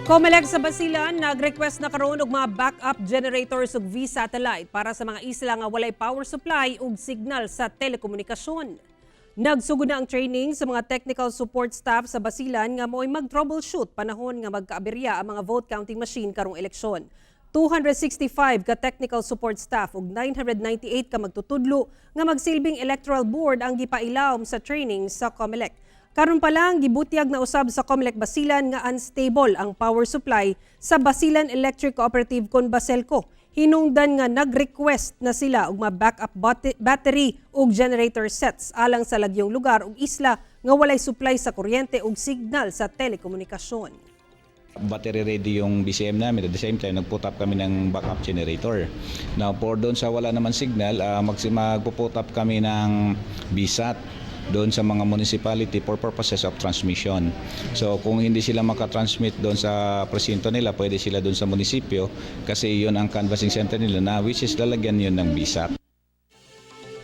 Comelec sa Basilan nag-request na karon og mga backup generators ug V-satellite para sa mga isla nga walay power supply ug signal sa telekomunikasyon. Nagsugod na ang training sa mga technical support staff sa Basilan nga mo'y mag-troubleshoot panahon nga magkaaberya ang mga vote counting machine karong eleksyon. 265 ka technical support staff ug 998 ka magtutudlo nga magsilbing electoral board ang gipailawom sa training sa COMELEC. Karon pa lang, gibutyag na usab sa COMELEC Basilan nga unstable ang power supply sa Basilan Electric Cooperative kon Baselco. Hinungdan nga nag-request na sila og mga backup battery ug generator sets alang sa lagyong lugar ug isla nga walay supply sa kuryente ug signal sa telekomunikasyon. Battery ready yung BCM namin. At the same time, nag-put up kami ng backup generator. Now, for doon sa wala naman signal, magpo-put up kami ng VSAT doon sa mga municipality for purposes of transmission. So kung hindi sila makatransmit doon sa presinto nila, pwede sila doon sa munisipyo kasi yun ang canvassing center nila na which is lalagyan yun ng VSAT.